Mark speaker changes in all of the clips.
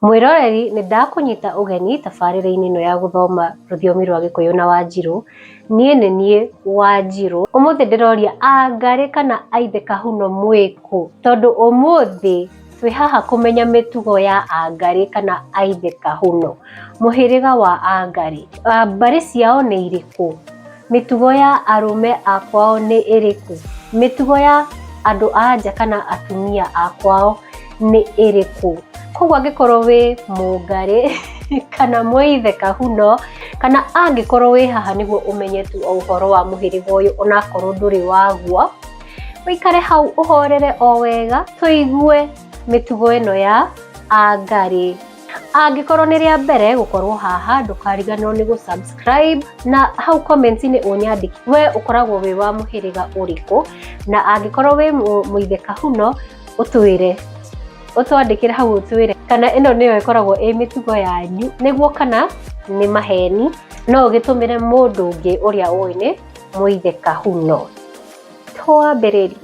Speaker 1: Mwĩroreri nĩ ndakũnyita ũgeni tabarĩra-inĩ ĩno ya gũthoma rũthiomi rwa Gĩkũyũ na Wanjirũ. Niĩ nĩ niĩ Wanjirũ. Ũmũthĩ ndĩroria Angarĩ kana Aithe Kahuno mwĩkũ? Tondũ ũmũthĩ twĩ haha kũmenya mĩtugo ya Angarĩ kana Aithe Kahuno, mũhĩrĩga wa Angarĩ. Mbarĩ ciao nĩ irĩkũ? Mĩtugo ya arũme a kwao nĩ ĩrĩkũ? Mĩtugo ya andũ a nja kana atumia a kwao nĩ ĩrĩkũ? Koguo angĩkorwo wĩ Mũngarĩ kana Mũithe Kahuno, kana angĩkorwo wĩ haha nĩguo ũmenye tu o ũhoro wa mũhĩrĩga ũyũ onakorwo ndũrĩ waguo, ũikare hau ũhorere o wega tũigue mĩtugo ĩno ya Angarĩ. Angĩkorwo nĩ rĩa mbere gũkorwo haha, ndũkariganĩrwo nĩ gũ-subscribe na hau comment-inĩ ũnyandĩke we ũkoragwo wĩ wa mũhĩrĩga ũrĩkũ, na angĩkorwo wĩ Mũithe Kahuno ũtwĩre, ũtwandĩkĩre hau ũtwĩre kana ĩno nĩyo ĩkoragwo ĩ mĩtugo yanyu, nĩguo kana nĩ maheni, no ũgĩtũmĩre mũndũ ũngĩ ũrĩa ũĩ nĩ Mũithe Kahuno. Twambĩrĩrie.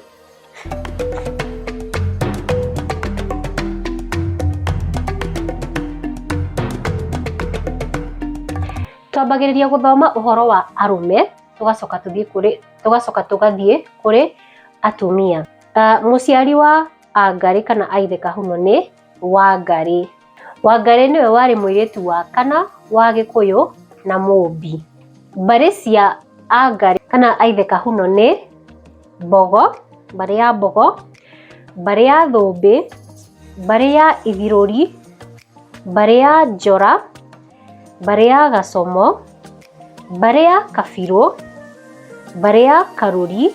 Speaker 1: Twambagĩrĩria gũthoma ũhoro wa arũme, tũgacoka tũthiĩ kũrĩ, tũgacoka tũgathiĩ kũrĩ atumia. Mũciari wa Angarĩ kana Aithe Kahuno nĩ Wangarĩ. Wangarĩ nĩwe warĩ mũirĩtu wa kana wa Gĩkũyũ na Mũmbi. Mbarĩ cia Angarĩ kana Aithe Kahuno nĩ Mbogo, mbarĩ ya Mbogo, mbarĩ ya Thũmbĩ, mbarĩ ya Ithirũri, mbarĩ ya Njora, mbarĩ ya Gacomo, mbarĩ ya Kabirũ, mbarĩ ya Karũri,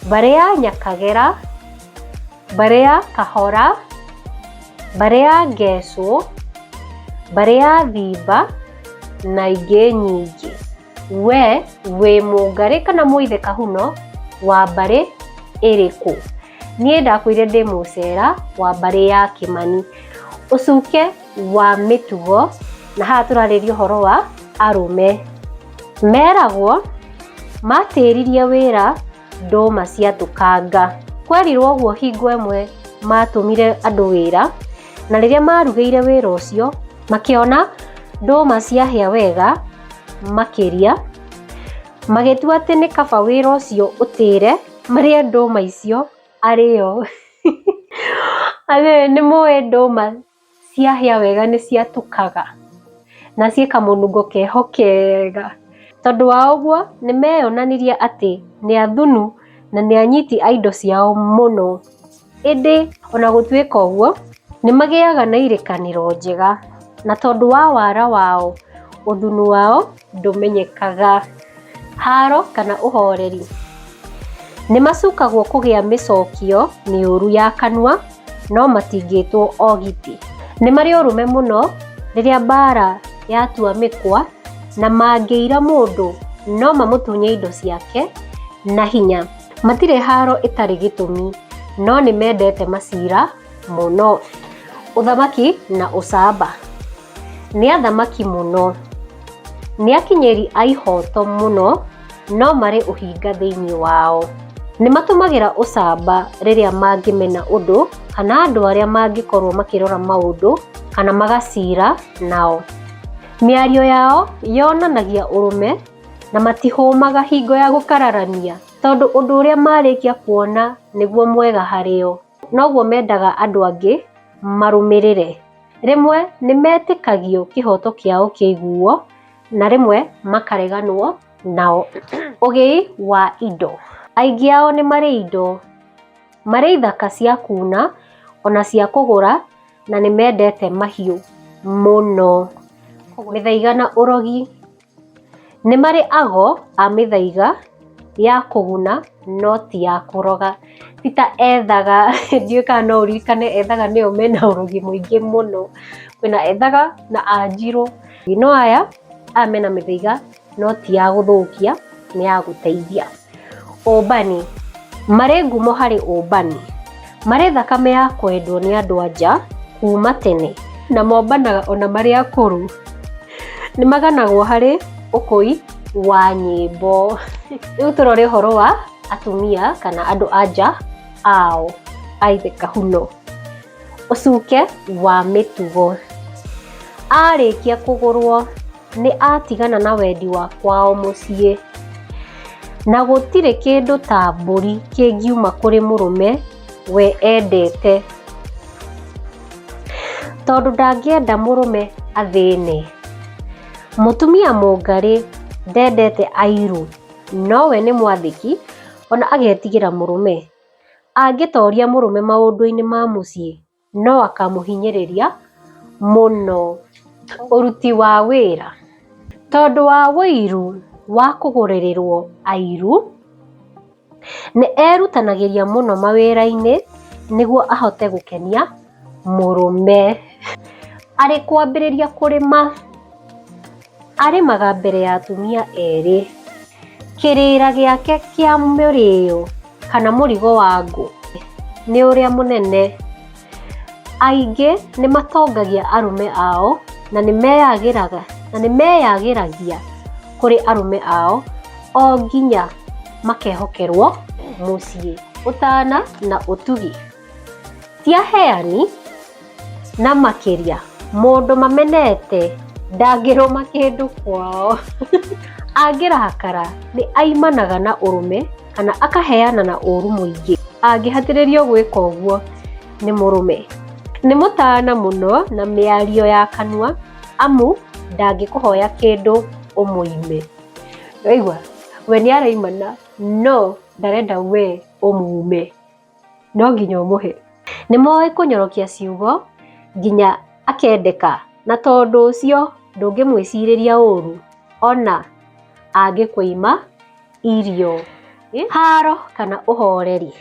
Speaker 1: mbarĩ ya Nyakagera, mbarĩ ya Kahora, mbarĩ ya Ngecũ, mbarĩ ya Thimba na ingĩ nyingĩ. We wĩ Mũngarĩ kana Mũithe Kahuno wa mbarĩ ĩrĩkũ? Niĩ ndakwĩrire ndĩ Mũcera wa mbarĩ ya Kĩmani. Ũcuke wa mĩtugo, na haha tũrarĩria ũhoro wa arũme. Meragwo matĩririe wĩra ndũma ciatũkanga. Kwerirwo ũguo hingo ĩmwe matũmire andũ wĩra, na rĩrĩa marugĩire wĩra ũcio, makĩona ndũma ciahĩa wega makĩria, magĩtua atĩ nĩ kaba wĩra ũcio ũtĩre marĩe ndũma icio arĩo. Nĩ mũĩ ndũma ciahĩa wega nĩ ciatũkaga na ciĩ kamũnungo keho kega. Tondũ wa ũguo nĩ meyonanirie atĩ nĩ athunu na nĩ anyiti a indo ciao mũno. Ĩndĩ ona gũtuĩka ũguo, nĩ magĩaga na irĩkanĩro njega na tondũ wa wara wao, ũthunu wao ndũmenyekaga. Haro kana ũhoreri. Nĩ macukagwo kũgĩa mĩcokio mĩũru ya kanua no matingĩtwo ogiti. Nĩ marĩ ũrũme mũno rĩrĩa mbaara yatua mĩkwa na mangĩira mũndũ no mamũtunye indo ciake na hinya. Matirĩ haro ĩtarĩ gĩtũmi no nĩ mendete macira mũno. Ũthamaki na ũcamba. Nĩ athamaki mũno. Nĩ akinyĩri a ihooto mũno no marĩ ũhinga thĩinĩ wao. Nĩ matũmagĩra ũcamba rĩrĩa mangĩmena ũndũ kana andũ arĩa mangĩkorwo makĩrora maũndũ kana magacira nao. Mĩario yao yonanagia ũrũme na matihũmaga hingo ya gũkararania tondũ ũndũ ũrĩa marĩkia kuona nĩguo mwega harĩo noguo mendaga andũ angĩ marũmĩrĩre. Rĩmwe nĩ metĩkagio kĩhoto kĩao kĩaiguo na rĩmwe makareganwo nao. Ũgĩi wa indo. Aingĩ ao nĩ marĩ indo, marĩ ithaka cia kuna ona cia kũgũra na nĩ mendete mahiũ mũno. Mĩthaiga na ũrogi. Nĩ marĩ ago a mĩthaiga ya kũguna no ti ya kũroga. Ti ta ethaga, ndiũĩ kana no ũririkane ethaga nĩo mena ũrogi mũingĩ mũno. Kwĩna ethaga na anjirũ. No aya, aya mena mĩthaiga no ti ya gũthũkia, nĩ ya gũteithia. Ũmbani, marĩ ngumo harĩ ũmbani. Marĩ thakame ya kwendwo nĩ andũ a nja kuma tene na mombanaga ona marĩ akũrũ. Nĩ maganagwo harĩ ũkũi wa nyĩmbo. Rĩu tũrore ũhoro wa atumia kana andũ a nja ao a Ithe Kahuno. Ũcuke wa mĩtugo. Arĩkia kũgũrwo nĩ atigana na wendi wa kwao mũciĩ. Na gũtirĩ kĩndũ ta mbũri kĩngiuma kũrĩ mũrũme we endete. Tondũ ndangĩenda mũrũme athĩne. Mũtumia mũngarĩ ndendete airũ nowe nĩ mwathĩki ona agetigĩra mũrũme. Angĩtoria mũrũme maũndũ-inĩ ma mũciĩ no akamũhinyĩrĩria mũno. Ũruti wa wĩra. Tondũ wa ũiru wa kũgũrĩrĩrwo airu, nĩ erutanagĩria mũno mawĩra-inĩ nĩguo ahote gũkenia mũrũme. Arĩ kwambĩrĩria kũrĩma, arĩmaga mbere ya atumia erĩ. Kĩrĩra gĩake kĩa mũrĩo kana mũrigo wa ngũ nĩ ũrĩa mũnene. Aingĩ nĩ matongagia arũme ao na nĩ meyagĩragia kũrĩ arũme ao o nginya makehokerwo mũciĩ. Ũtana na ũtugi. Ti aheani na makĩria mũndũ mamenete ndangĩrũma kĩndũ kwao. Angĩrakara nĩ aimanaga na ũrũme kana akaheana na ũru mũingĩ angĩhatĩrĩrio gwĩka ũguo nĩ mũrũme. Nĩ mũtana mũno na mĩario ya kanua amu ndangĩkũhoya kĩndũ ũmũime. Waigua? We nĩ araimana no ndarenda we ũmume. No nginya ũmũhe. Nĩ moĩ kũnyorokia ciugo nginya akendeka na tondũ ũcio ndũngĩmwĩcirĩria ũru ona angĩkũima irio. Haro kana ũhoreri.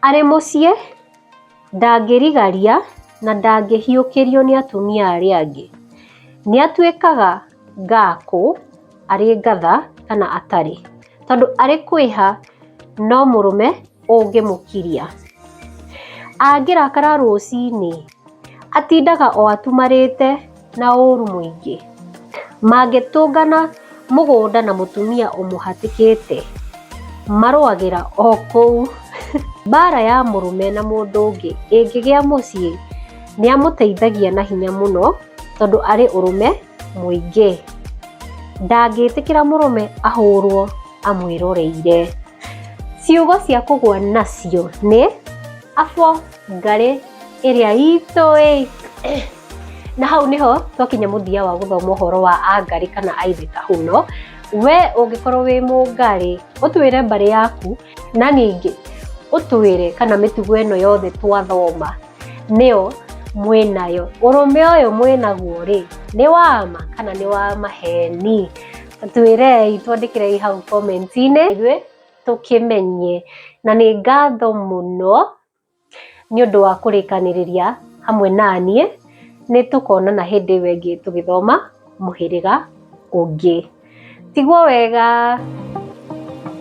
Speaker 1: Arĩ mũciĩ ndangĩrigaria na ndangĩhiũkĩrio nĩ atumia arĩa angĩ. Nĩ atuĩkaga ngakũ arĩ ngatha kana atarĩ, tondũ arĩ kwĩha no mũrũme ũngĩmũkiria. Angĩrakara rũcinĩ atindaga o atumarĩte na ũru mũingĩ. Mangĩtũngana mũgũnda na mũtumia ũmũhatĩkĩte, marũagĩra o kũu. Mbara ya mũrũme na mũndũ ũngĩ ĩngĩgĩa mũciĩ nĩ amũteithagia na hinya mũno tondũ arĩ ũrũme mũingĩ. Ndangĩtĩkĩra mũrũme ahũrwo amwĩroreire. Ciugo cia kũgwa nacio nĩ abo ngarĩ ĩrĩa itũ ĩ. Na hau nĩho twakinya mũthia wa gũthoma ũhoro wa angarĩ kana aithe kahuno. We ũngĩkorwo wĩ mũngarĩ, ũtwĩre mbarĩ yaku na ningĩ ũtwĩre kana mĩtugo ĩno yothe twathoma nĩyo mwĩnayo. Ũrũme ũyũ mwĩnaguo rĩ, nĩ wama kana nĩ wa maheni? Twĩrei, twandĩkĩrei hau comment-inĩ ithuĩ tũkĩmenye. Na nĩ ngatho mũno nĩ ũndũ wa kũrĩkanĩrĩria hamwe naniĩ. Nĩ tũkonana hĩndĩ ĩyo ĩngĩ tũgĩthoma mũhĩrĩga ũngĩ. Tigwo wega.